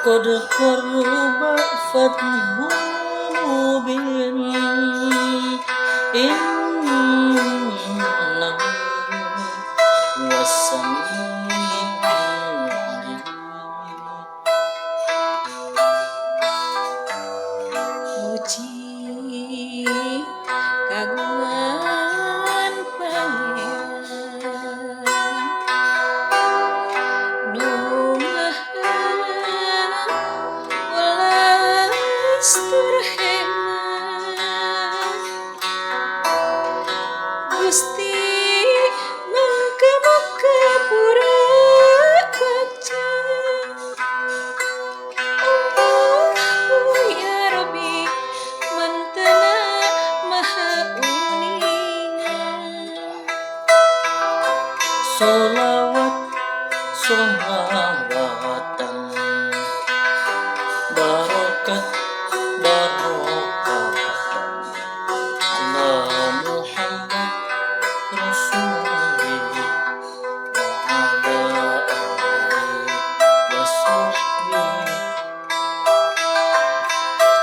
قد قرب فتح مبين إنه هو السميع العليم. Muji kagungan Pangeran Nu Maha Welas tur hemat. Gusti mangka pura bagja. Allahu ya Rabbi mantena maha uninga. Salawat sholawatan barokat barokatan ala Muhammad Rasulillah wa ala alihi wa sahbihi.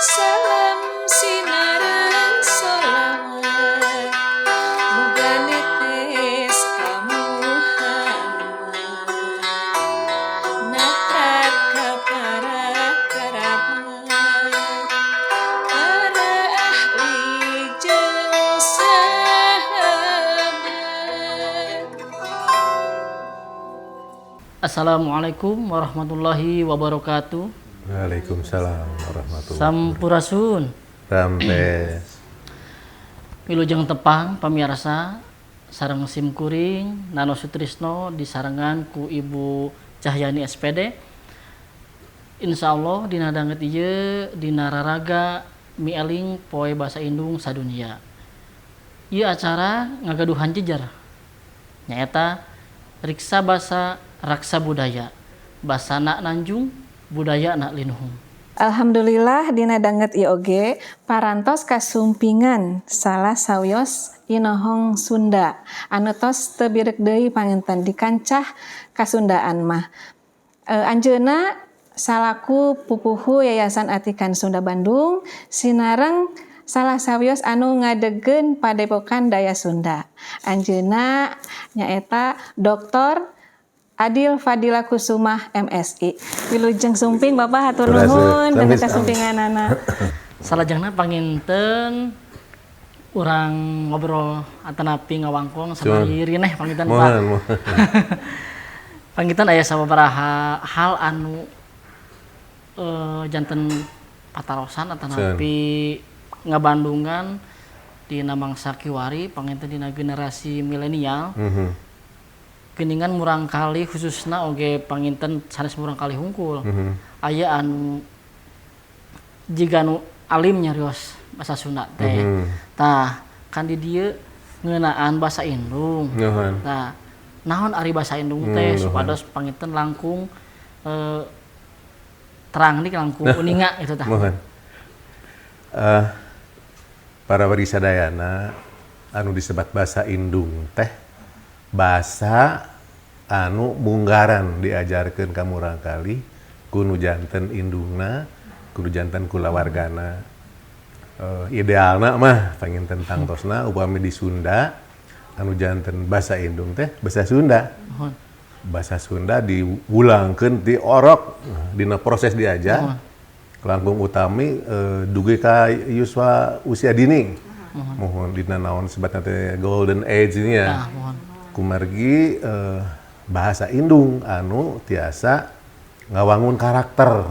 Salam sinareng sholawat muga netes ka Muhammad, natrat ka para kerabat, para ahli jeung sahabat. Assalamualaikum warahmatullahi wabarakatuh. Waalaikumsalam warahmatullahi. Sampurasun. Rampes. Wilujeng tepang pamirsa sareng sim kuring Nano Sutrisno disarengan ku Ibu Cahyani SPD. Insya Allah dina danget ieu dina raraga mieling poe bahasa Indung sadunia. Ieu acara ngagaduhan jejer nyaeta Riksa Basa Raksa Budaya. Basana nanjung, budaya na linuhung. Alhamdulillah dina danget ieu oge parantos kasumpingan salah sawios inohong Sunda anu tos teu bireuk deui panginten di kancah Kasundaan mah. Anjeunna salaku pupuhu Yayasan Atikan Sunda Bandung sinareng salah sawios anu ngadegkeun Padepokan Daya Sunda. Anjeunna nyaeta Dr. Adil Fadila Kusumah MSI. Wilujeng sumping, Bapak, hatur nuhun kana kasumpinganana. Salajengna panginten urang ngobrol atanapi ngawangkong sama rineh panginten, Pak. Panginten aya sababaraha hal anu janten patarosan atanapi ngabandungan dina mangsa kiwari, panginten dina generasi milenial. Geningan murangkalih khususna oge panginten sanes murangkalih hungkul. Aya anu jiga nu alim nyarios bahasa Sunda teh. Tah, kan di dieu ngeunaan bahasa Indung. Tah, naon ari bahasa Indung teh supados panginten langkung terang nih, langkung uninga gitu tah. Muhun. Para wargi sadayana, anu disebat bahasa Indung teh bahasa anu munggaran diajarkeun ka murangkalih ku nu janten indungna, ku nu janten kulawargana. Idealna mah panginten tangtosna upami di Sunda anu janten bahasa indung teh bahasa Sunda. Bahasa Sunda diwulangkeun, diorok dina proses diajar. Langkung utami dugi ka yuswa usia dini. Muhun dina naon sebatna teh golden age ini ya. Nah, muhun. Kumargi bahasa indung anu tiasa ngawangun karakter.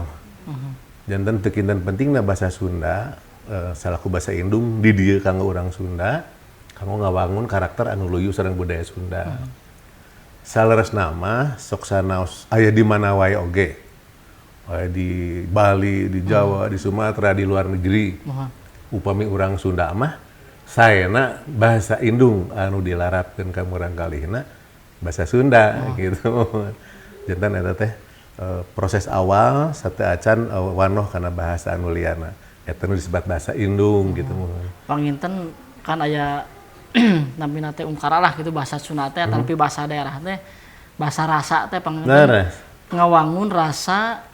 Janten teu kinten pentingna bahasa Sunda salaku bahasa indung di dieu kanggo urang Sunda, kanggo ngawangun karakter anu luyu sareng budaya Sunda. Saleresna mah sok sanaos aya di mana wae oge. Aya di Bali, di Jawa, di Sumatera, di luar negeri. Upami urang Sunda mah saena bahasa indung anu dilarapkeun ka murangkalihna bahasa Sunda gitu. Janten eta teh proses awal sateuacan wanoh kana bahasa anu liana. Eta nu disebat bahasa indung gitu. Panginten kan aya namina teh ungkara lah gitu bahasa Sunda teh, tapi bahasa daerah teh bahasa rasa teh panginten ngawangun rasa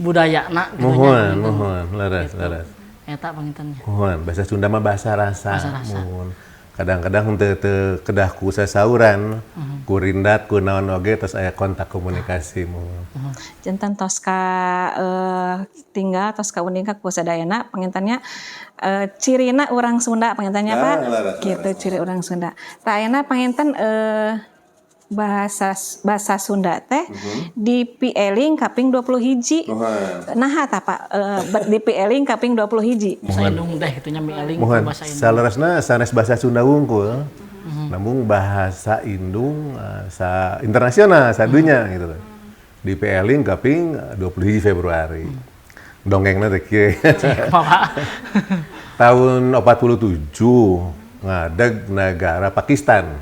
budayana gitu nya. Muhun, muhun, leres, leres. Eta panginten nya. Muhun, bahasa Sunda mah bahasa rasa. Bahasa rasa. Muhun. Kadang-kadang teu teu kedah ku sasauran, ku rindat, ku naon oge terus aya kontak komunikasi muhun. Janten tos ka tinggal tos kauninga ku sadayana panginten nya cirina urang Sunda panginten nya, Pak. Ah, leres, Gitu leres. Ciri urang Sunda. Tah, ayeuna panginten bahasa bahasa Sunda teh dipieling kaping 20 hiji. Muhun. Naha tah, Pak, dipieling kaping 20 hiji? Bahasa indung teh kitu nya mieling ku Muhun, bahasa indung. Saleresna sanes bahasa Sunda wungkul. Namun bahasa indung sa internasional sadunya gitu. Dipieling kaping 20 hiji Februari. Dongengna teh kieu. Bapak. Tahun 47 ngadeg negara Pakistan.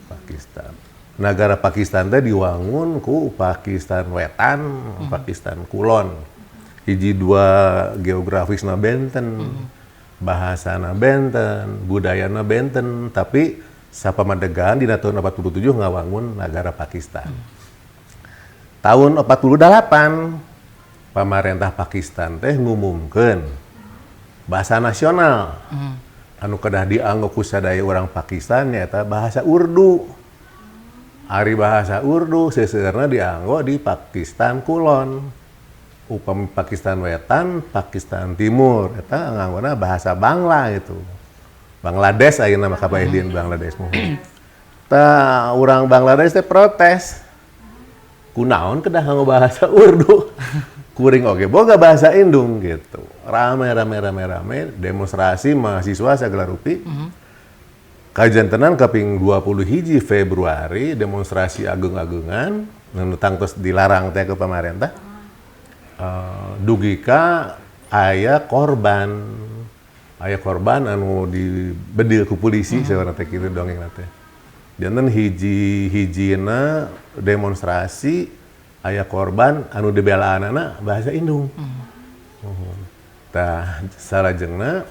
Pakistan. Negara Pakistan teh diwangun ku Pakistan Wetan, Pakistan Kulon. Hiji dua geografisna benten, bahasana benten, budayana benten, tapi sapamadegan dina tahun 47 ngawangun negara Pakistan. Tahun 48 pamarentah Pakistan teh ngumumkeun bahasa nasional anu kedah dianggo ku sadaya orang Pakistan nyaeta bahasa Urdu. Ari bahasa Urdu seseueurna dianggo di Pakistan Kulon. Upami Pakistan Wetan, Pakistan Timur eta nganggona bahasa Bangla gitu. Bangladesh ayeuna mah kabae Bangladesh muhun. Tah, urang Bangladesh teh protes. Kunaon kedah nganggo bahasa Urdu? Kuring oge boga bahasa indung gitu. Rame rame rame rame demonstrasi mahasiswa segala rupi. Kajantenan kaping 20 hiji Februari demonstrasi ageng-agengan nu tangtos dilarang teh ke pemerintah. Dugi ka aya korban anu dibedil ku polisi mm teh kitu dongeng teh. Janten hiji-hijina demonstrasi aya korban anu dibelaanana bahasa indung. Tah, salajengna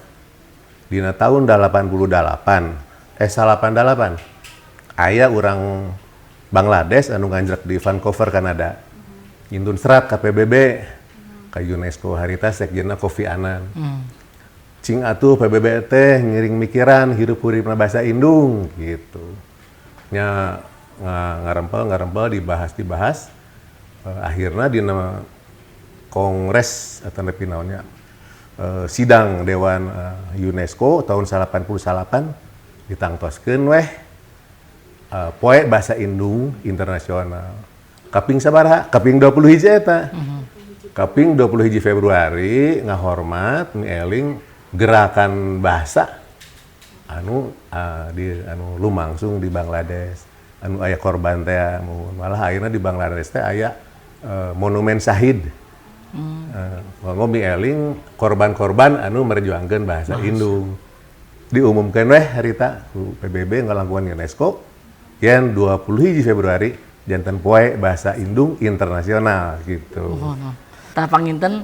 dina tahun 88 88 aya urang Bangladesh anu nganjrek di Vancouver, Kanada. Ngintun serat ka PBB, ka UNESCO harita sekjenna Kofi Annan. Cing atuh PBB teh ngiring mikiran hirup-huripna bahasa indung gitu. Nya ngarempel ngarempel dibahas dibahas akhirnya dina kongres atau nepi naonnya sidang Dewan UNESCO tahun 88 ditangtoskeun weh poe bahasa indung internasional. Kaping sabaraha? Kaping 20 hiji eta. Kaping 20 hiji Februari ngahormat mieling gerakan bahasa anu di anu lumangsung di Bangladesh anu aya korban teh malah akhirnya di Bangladesh teh aya monumen syahid. Ngomong mieling korban-korban anu merjuangkeun bahasa indung. Diumumkan weh harita ku PBB ngalangkungan UNESCO yen 20 hiji Februari janten poe bahasa indung internasional gitu. Oh, no. Tah, panginten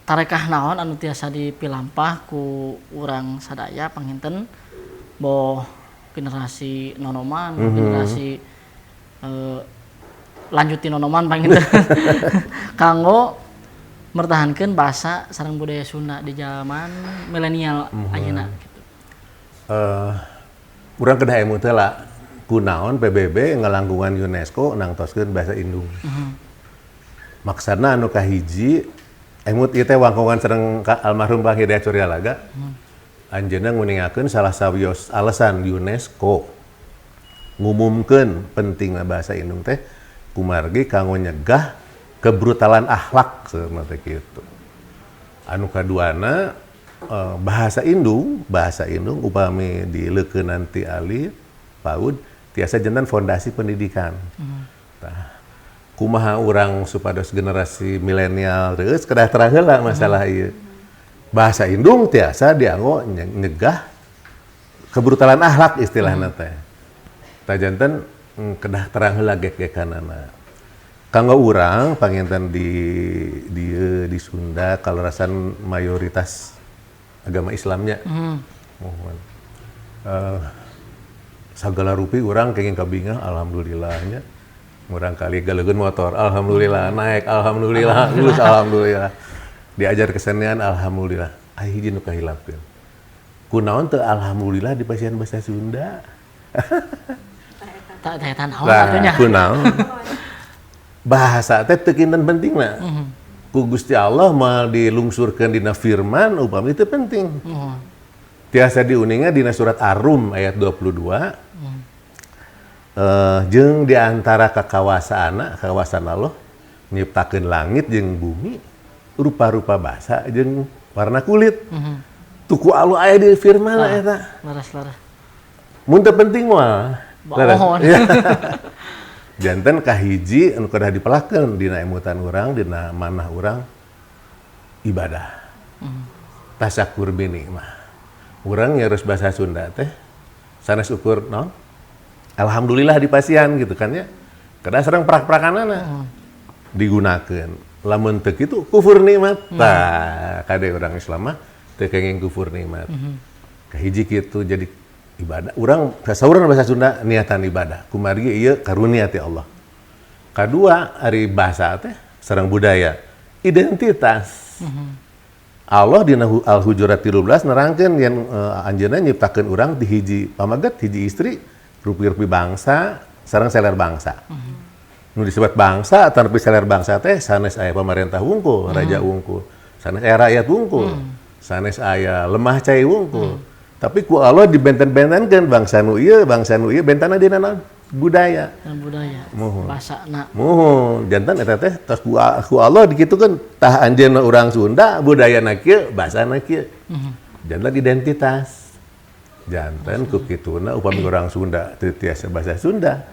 tarekah naon anu tiasa dipilampah ku urang sadaya panginten, boh generasi nonoman, generasi lanjutin nonoman panginten, kanggo mertahankeun bahasa sareng budaya Sunda di zaman milenial ayeuna gitu? Urang kedah emut heula kunaon PBB ngalangkungan UNESCO nangtoskeun bahasa indung. Maksudna anu kahiji, emut ieu teh wangkongan sareng almarhum Bang Hidayat Suryalaga. Anjeunna nguningakeun salah sawios alasan UNESCO ngumumkeun pentingna bahasa indung teh kumargi kanggo nyegah kebrutalan akhlak saurna teh kitu. Anu kaduana, bahasa indung upami dileukeun nanti alit PAUD tiasa janten fondasi pendidikan. Tah, kumaha urang supados generasi milenial reueus kedah terang heula masalah ieu. Bahasa indung tiasa dianggo nyegah kebrutalan akhlak istilahna teh. Tah, janten kedah terang heula gek-gekanana. Kanggo urang panginten di dieu di Sunda kalerasan mayoritas agama Islamnya. Muhun. Sagala rupi urang kenging kabingah alhamdulillahnya. Murangkalih galeugeun motor, alhamdulillah naik, alhamdulillah lulus, alhamdulillah. Diajar kesenian, alhamdulillah. Aya hiji nu kahilapkeun. Kunaon teu alhamdulillah di pasihan bahasa Sunda? Tak eta naon Lah, atuh nya. Kunaon? Bahasa teh teu kinten pentingna. Ku Gusti Allah moal dilungsurkeun dina firman upami teu penting. Tiasa diuninga dina surat Ar-Rum ayat 22. Jeung di antara kakawasaana, kakawasan Allah nyiptakeun langit jeung bumi, rupa-rupa bahasa jeung warna kulit. Tuku Allah aya di firman eta. Leres-leres. Mun teu penting moal. Leres. Bohon. Janten kahiji anu kedah dipelakeun dina emutan urang, dina manah urang ibadah. Tasyakur bi nikmah. Urang nyarus bahasa Sunda teh sanes ukur naon? Alhamdulillah di pasihan gitu kan ya. Kedah sareng prak-prakanana digunakeun. Lamun teu kitu kufur nikmat. Tah kade urang Islam mah teu kenging kufur nikmat. Kahiji kitu jadi ibadah. Urang sasaurna bahasa Sunda niatan ibadah. Kumargi ieu karunia ti Allah. Kadua ari bahasa teh sareng budaya, identitas. Allah dina Al-Hujurat 13 nerangkeun yen anjeunna nyiptakeun urang ti hiji pamaget, hiji istri, rupi-rupi bangsa, sareng seler bangsa. Nu disebut bangsa atau seler bangsa teh sanes aya pamarentah wungkul, raja wungkul, sanes aya rakyat wungkul, sanes aya lemah cai wungkul. Tapi ku Allah dibenten-bentenkeun bangsa nu ieu, bentana dina naon? Budaya. Budaya. Muhun. Basana. Muhun. Janten eta teh tos ku Allah dikitukeun tah anjeunna urang Sunda budayana kieu, basana kieu. Janten identitas. Janten ku kituna upami urang Sunda teu tiasa bahasa Sunda,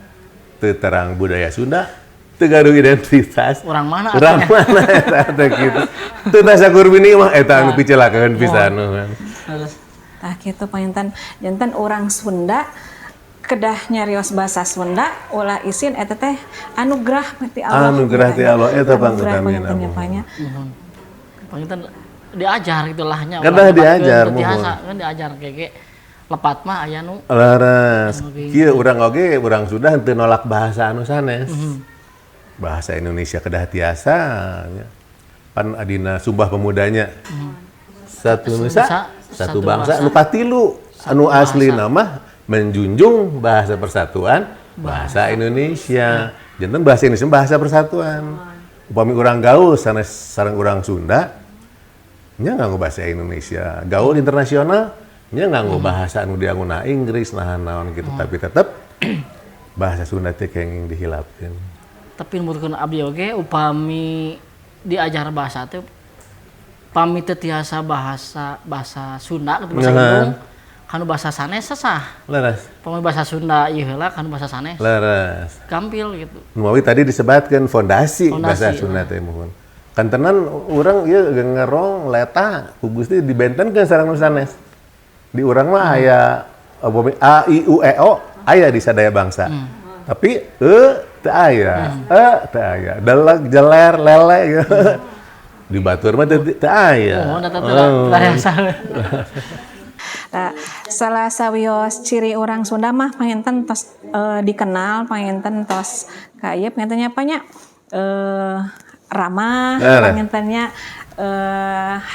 teu terang budaya Sunda, teu gaduh identitas. Urang mana? Urang mana eta teh kitu. Teu tasakur bini mah eta anu picelakeun pisan. Terus tah kitu panginten janten urang Sunda kedah nyarios bahasa Sunda ulah isin eta teh anugerah ti Allah. Anugerah ti Allah eta pangutamina. Panginten diajar gitu lahnya. Kedah diajar muhun. Biasa kan diajar kege lepat mah aya nu. Leres. Kieu urang oge urang Sunda henteu nolak bahasa anu sanes. Bahasa Indonesia kedah tiasa nya. Pan adina Sumpah Pemudanya. Satu nusa, satu bangsa, anu katilu, anu asli nama menjunjung bahasa persatuan, bahasa Indonesia. Janten bahasa Indonesia bahasa persatuan. Upami urang gaul sanes sareng urang Sunda nya nganggo bahasa Indonesia. Gaul internasional nya nganggo bahasa anu dianggona Inggris nah naon gitu, tapi tetep bahasa Sunda teh kenging dihilapkeun. Tapi menurutkeun abdi oge upami diajar bahasa teh pami teu tiasa bahasa Sunda gitu bahasa Indung kanu bahasa sanes sesah. Leres. Pami bahasa Sunda ieu heula kanu bahasa sanes. Leres. Gampil gitu. Mawi tadi disebatkeun fondasi bahasa Sunda teh muhun. Kantenan urang ieu ngerong leta ku Gusti dibentenkeun sareng nu sanes. Di urang mah aya A I U E O aya di sadaya bangsa. Tapi e teu aya, e teu aya. Deleg, jeler, lele gitu. Di batur mah teu aya. Oh, eta teh biasa. Nah, salah sawios ciri orang Sunda mah panginten tos dikenal, panginten tos ka ieu panginten nya nya ramah, pangintennya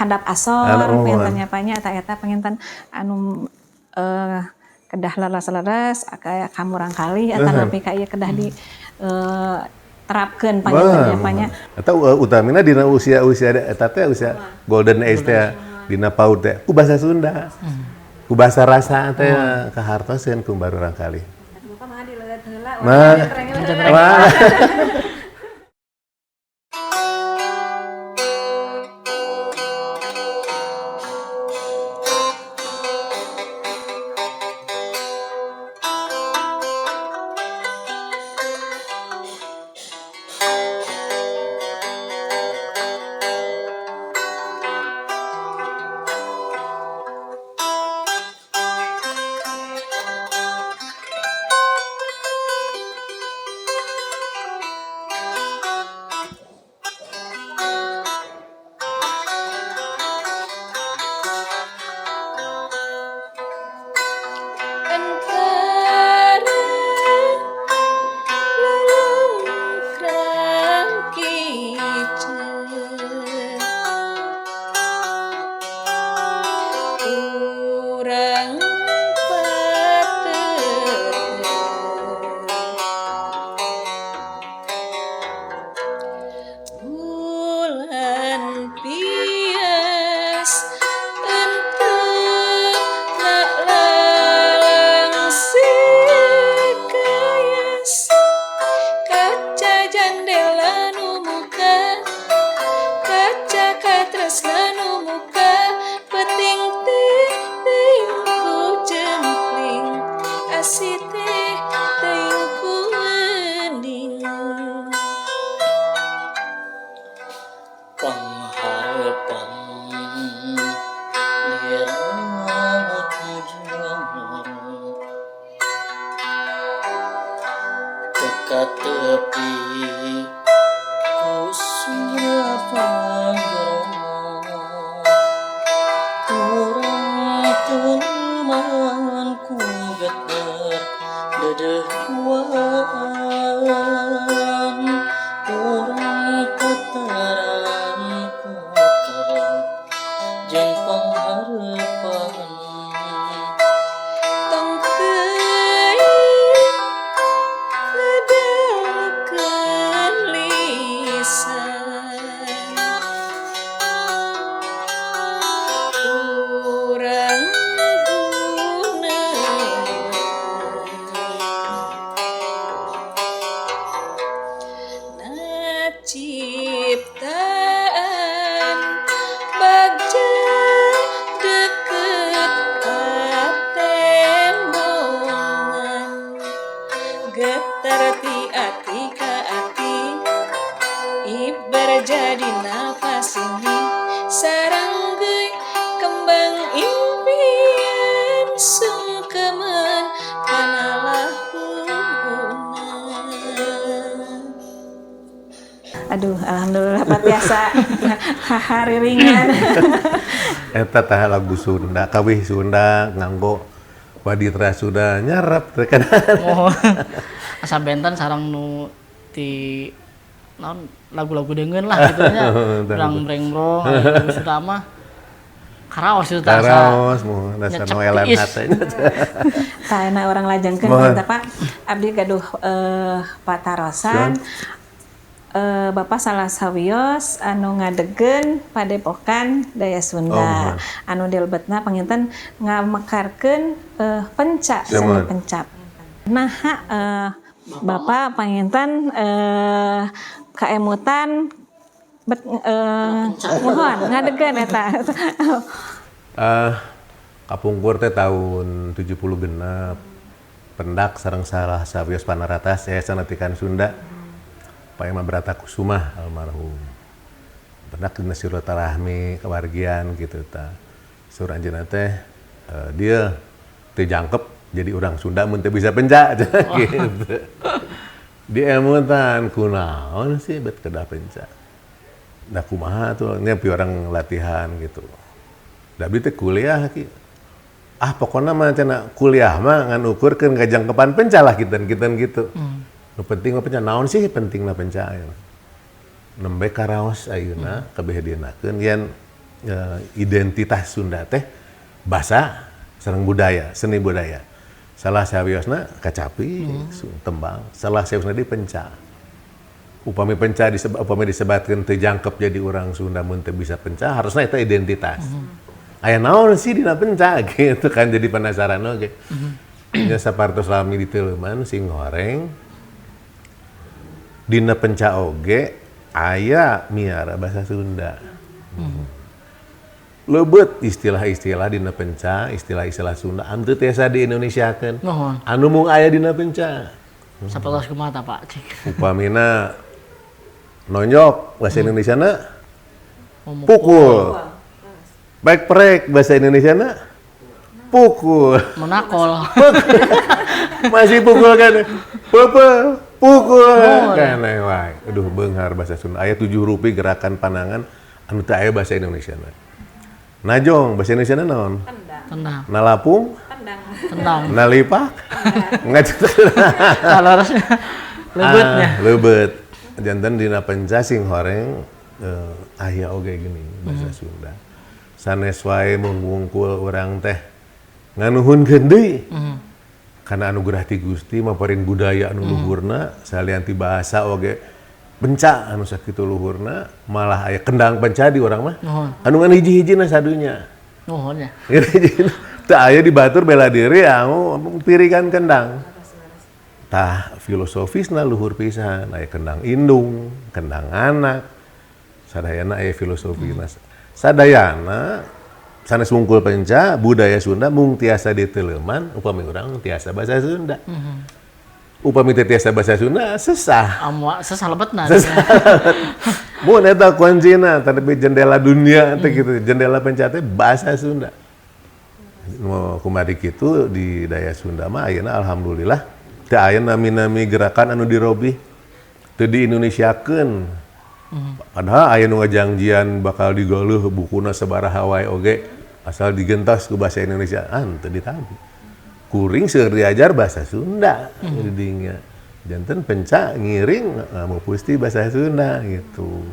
handap asor, panginten nya nya eta eta panginten anu kedah leres-leres kaya kamurang kali eta nepi ka ieu kedah di terapkeun panginten nya nya. Atau utamina dina usia-usia eta teh usia golden age teh dina PAUD teh ku bahasa Sunda. Ku bahasa rasa teh kahartoseun ku barurang kali. Mah Pangharepan liragut mujur teka tepi ku surapagro kurang teman ku getar dedehuan kurang keteran ku karep jeung pangharepan Tong teuing ngedalkeun lisan urang guna na ciptaan bagja deket patembongan getar ti ati ka ati ibar jadi nafas ini saranggeui kembang impian sungkeman kana lahuna. Aduh, alhamdulillah Pak tiasa hahariringan. Eta tah lagu Sunda, kawih Sunda nganggo waditra Sunda nyarap teh kan. Oh. Asa benten sareng nu ti naon lagu-lagu deungeun lah gitu nya. Urang brengbrong anu Sunda mah karaos itu tah asa. Karaos mun dasar Nyecek noelan tiis. hate. Tah enak urang lajengkeun Mohon. eta Pak. Abdi gaduh patarosan. Bapak salah sawios anu ngadegen Padepokan Daya Sunda. Oh, mohon. Anu dilebetna panginten ngamekarkeun penca seni Mohon. penca. Nah, Bapak panginten kaemutan bet, mohon ngadegen eta. Kapungkur teh tahun 70 genep pendak sareng salah sawios panaratas Yayasan Atikan Sunda Pak Ema Brata Kusumah almarhum. Pendak dina silaturahmi kewargian gitu ta. Saur anjeunna teh dia teu jangkep jadi urang Sunda mun teu bisa penca gitu. Diemutan kunaon sih bet kedah penca. Da kumaha tuh nya pi orang latihan gitu. Da abdi teh kuliah ki. Ah pokona mah cenah kuliah mah ngan ukurkeun kajangkepan penca lah kinten-kinten gitu. Nu penting mah penca naon sih pentingna penca ayeuna. Nembe karaos ayeuna kabeh dienakeun yen identitas Sunda teh basa sareng budaya, seni budaya. Salah sawiosna kacapi, tembang, salah sawiosna di penca. Upami penca upami disebatkeun teu jangkep jadi urang Sunda mun teu bisa penca, harusna eta identitas. Aya naon sih dina penca gitu kan jadi penasaran oge. Nya sapartos lami diteuleman sing horeng dina penca oge aya miara bahasa Sunda. Lebet istilah-istilah dina penca, istilah-istilah Sunda anu teu tiasa di Indonesiakeun. Mohon. Anu mung aya dina penca. Sapertos kumaha tah Pak? Cik. Upamina nonjok bahasa Indonesiana Memukul. pukul. Baik prek bahasa Indonesiana pukul. Menakol. Masih pukul kan. Pepe pukul Mohon. kan wae. Aduh beunghar bahasa Sunda. Aya 7 rupi gerakan panangan anu teu aya bahasa Indonesiana. Najong bahasa Indonesiana naon? Tendang. Nalapung, Tendang. nalipak. Ngacut. Kalau lebetnya. Ah, lebet. Janten dina penca sing horeng aya oge gini bahasa Sunda. Sanes wae mung wungkul urang teh nganuhunkeun deui. Karena anugerah ti Gusti maparin budaya anu luhurna, salian ti bahasa oge penca anu sakitu luhurna, malah aya kendang penca di urang mah. Nuhun. Anu ngan hiji-hijina sadunya. Nuhun ya. Teu aya di batur bela diri anu pirikan kendang. Tah filosofisna luhur pisan, aya kendang indung, kendang anak. Sadayana aya filosofisna. Sadayana sanes wungkul penca budaya Sunda mung tiasa diteleuman upami urang tiasa bahasa Sunda. Upami teu tiasa bahasa Sunda sesah. Amwa sesah lebetna. Sesah. Mun eta kuncina tapi jendela dunia teh gitu, jendela penca teh bahasa Sunda. Nu kumari kitu di daya Sunda mah ayeuna alhamdulillah teu aya nami-nami gerakan anu dirobih, teu diindonesiakeun. Padahal aya nu ngajangjian bakal digeuleuh bukuna sabaraha wae oge asal digentos ku bahasa Indonesia, ah teu ditabi. Kuring seueur diajar bahasa Sunda didinya. Janten penca ngiring pusti bahasa Sunda gitu.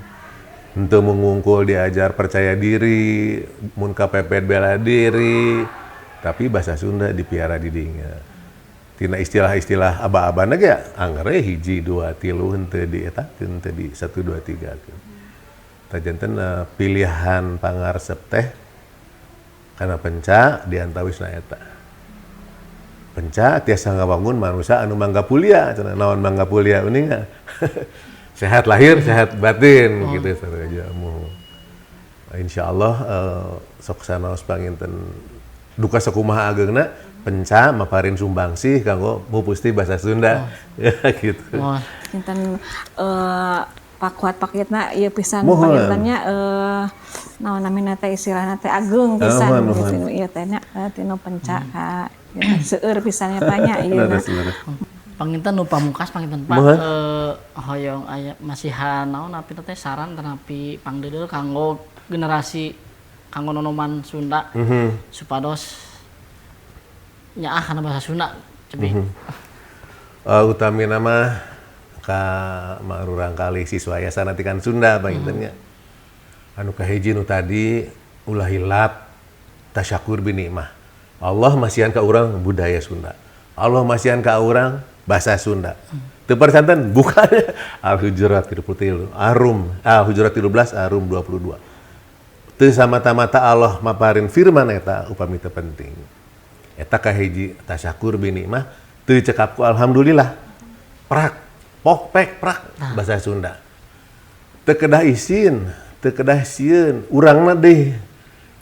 Henteu mungungkul diajar percaya diri, mun kapepet bela diri, tapi bahasa Sunda dipiara didinya. Tina istilah-istilah aba-abana ge angger hiji dua tilu henteu dietakeun teu di 1 2 3. Tah janten pilihan pangaresep teh kana penca diantawisna eta. Penca tiasa ngawangun manusia anu mangga pulia, cenah naon mangga pulia uninga. Sehat lahir, sehat batin gitu saja mu. Insyaallah sok sanaos panginten duka sakumaha ageungna penca maparin sumbangsih kanggo mupusti bahasa Sunda. Gitu. Kinten pakuat paketna ieu pisan pangintennya naon namina teh istilahna teh ageung pisan gitu ieu teh nya tinu penca ka seueur pisan nya tanya ieu. Panginten nu pamungkas panginten Pak hoyong aya masihan naon api teh saran tanapi pangdeudeuh kanggo generasi kanggo nonoman Sunda supados nyaah kana bahasa Sunda cebi. Utamina mah ka marurang kali siswa yayasan atikan Sunda panginten nya. Anu kahiji nu tadi ulah hilap tasyakur bi nikmah. Allah masihan ka urang budaya Sunda. Allah masihan ka urang bahasa Sunda. Teu persanten bukan Al-Hujurat 33, Arum, Al-Hujurat 13, Arum 22. Teu samata-mata Allah maparin firman eta upami teu penting. Eta kahiji tasyakur bi nikmah teu cekap ku alhamdulillah. Prak, pok pek prak bahasa Sunda. Teu kedah isin, teu kedah sieun, urangna deh.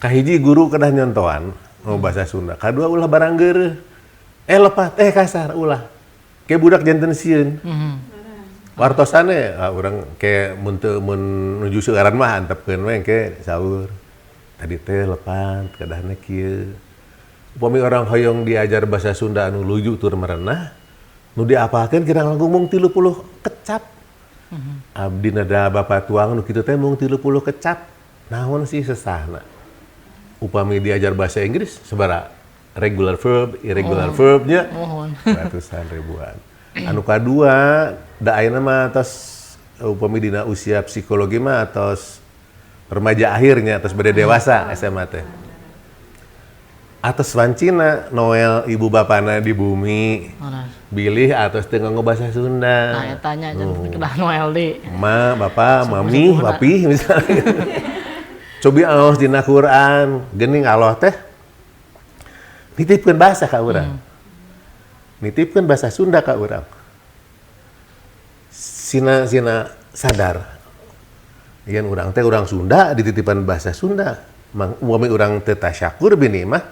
Kahiji guru kedah nyontoan bahasa Sunda. Kadua ulah barang geureuh. Lepat, kasar ulah. Ke budak janten sieun. Wartosane urang ke mun teu mun nuju seueuran mah antepkeun we ke saur. Tadi teh lepat, kedahna kieu. Upami orang hoyong diajar bahasa Sunda anu luju tur merenah, nu diapalkeun kirang langkung mung 30 kecap. Abdi nada bapak tuang nu kitu teh mung 30 kecap. Naon sih sesahna? Upami diajar bahasa Inggris sabaraha? Regular verb, irregular verbnya ratusan ribuan. Anu kadua, da ayeuna mah atos upami dina usia psikologi mah atos remaja akhirnya atos bade dewasa SMA teh. Atos wancina Noel ibu bapana di bumi. Bilih atos teu nganggo bahasa Sunda. Nah, eta nya kedah Noel di. Ma, bapak, mami, papi misalnya. Cobi aos dina Quran, geuning Allah teh nitipkeun bahasa ka urang. Nitipkeun bahasa Sunda ka urang. Sina sadar. Yen urang teh urang Sunda dititipan bahasa Sunda. Mang upami urang teu tasyakur bini mah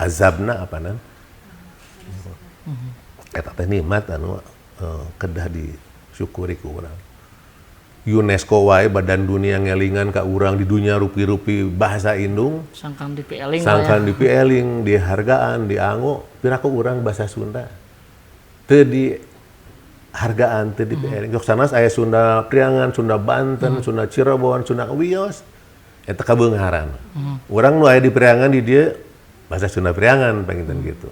azabna apanan. Eta teh nikmat anu kedah disyukuri ku urang. UNESCO wae badan dunia ngelingan ka urang di dunia rupi-rupi bahasa indung sangkan dipieling, sangkan dipieling, dihargaan, dianggo piraku urang bahasa Sunda teu dihargaan, teu dipieling. Sok sanes aya Sunda Priangan, Sunda Banten, Sunda Cirebon, Sunda Wios eta kabeungharan. Urang nu aya di Priangan di dieu bahasa Sunda Priangan panginten gitu.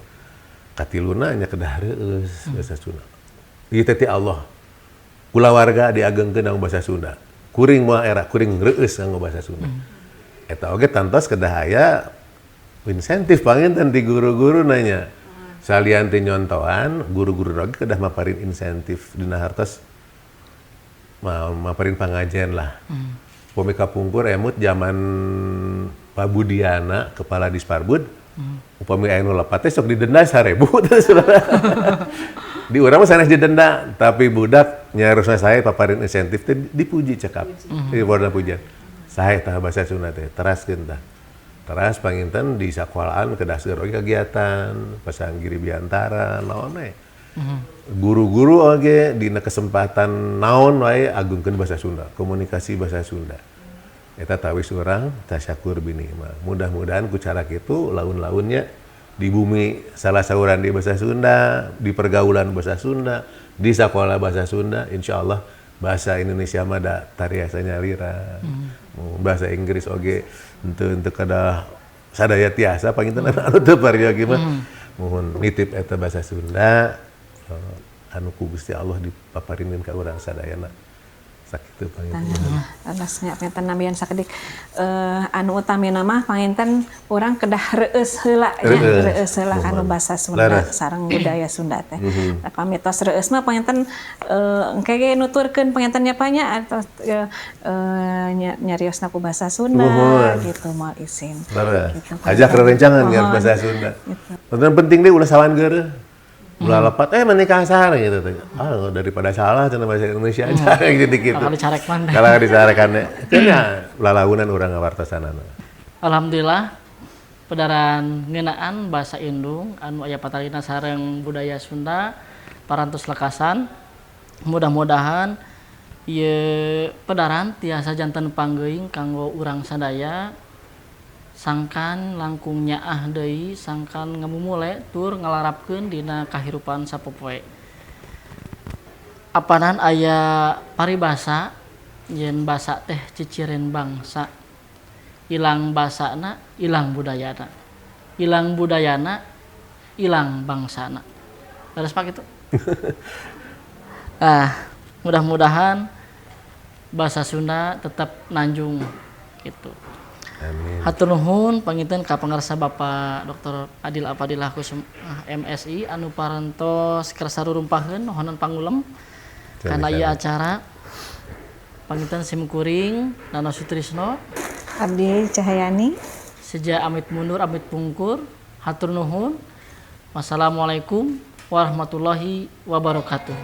Katiluna nya kedah reueus bahasa Sunda. Ieu teh ti Allah. Kulawarga diagengkeun nganggo bahasa Sunda. Kuring moal era, kuring reueus nganggo bahasa Sunda. Eta oge tantos kedah aya insentif panginten ti guru-guru nanya. Salian ti nyontoan, guru-guru oge kedah maparin insentif dina hartos maparin pangajian lah. Upami kapungkur emut zaman Pak Budiana kepala Disparbud, upami aya nu lepat teh sok didenda 1.000 teh saudara. Di urang mah sanes didenda, tapi budak nyarusna saya paparin insentif teh dipuji cekap. Di warna pujian. Sae tah bahasa Sunda teh, teraskeun tah. Teras panginten di sakolahan kedah seueur oge kegiatan, pasanggiri biantara naon we. Guru-guru oge dina kesempatan naon wae agungkeun bahasa Sunda, komunikasi bahasa Sunda. Eta tawis urang tasyakur binikmah. Mudah-mudahan ku cara kitu laun-launnya di bumi salah sauran di bahasa Sunda, di pergaulan bahasa Sunda, di sekolah bahasa Sunda, insyaallah bahasa Indonesia mah da tariasa nyalira. Bahasa Inggris oge henteu henteu kada sadaya tiasa panginten anu teu pariogi mah. Mohon nitip eta bahasa Sunda anu ku Gusti Allah dipaparinin ka urang sadayana. Sakitu panginten. Alasnya panginten nambihan sakedik, anu utamina mah panginten urang kedah reueus heula nya, reueus heula kanu basa Sunda sareng budaya Sunda teh. Pami tos reueus mah panginten engke ge nuturkeun panginten nya nya atau nyariosna ku basa Sunda gitu, moal isin. Gitu, ajak rerencangan nyiar bahasa Sunda. Gitu. Penting deh ulah sawan geureuh. Ulah lepat, maneh kasar gitu. Ah, daripada salah cenah bahasa Indonesia aja gitu gitu. Kalau dicarekan. Kalau dicarekan nya lalaunan urang ngawartosanana. Alhamdulillah pedaran ngeunaan bahasa indung anu aya patalina sareng budaya Sunda parantos lekasan. Mudah-mudahan ieu pedaran tiasa janten panggeuing kanggo urang sadaya sangkan langkung nyaah deui, sangkan ngamumule tur ngalarapkeun dina kahirupan sapopoe. Apanan aya paribasa yen basa teh ciciren bangsa. Ilang basana, ilang budayana. Ilang budayana, ilang bangsana. Leres Pak itu? Ah, mudah-mudahan bahasa Sunda tetap nanjung gitu. Amin. Hatur nuhun panginten ka pangarsa Bapak Dr. Adil Afadillah Kusuma MSI anu parantos kersa rurumpaheun nohonan pangulem kana ieu acara. Panginten sim kuring Nano Sutrisno, Abdi Cahayani, seja amit mundur amit pungkur. Hatur nuhun. Wassalamualaikum warahmatullahi wabarakatuh.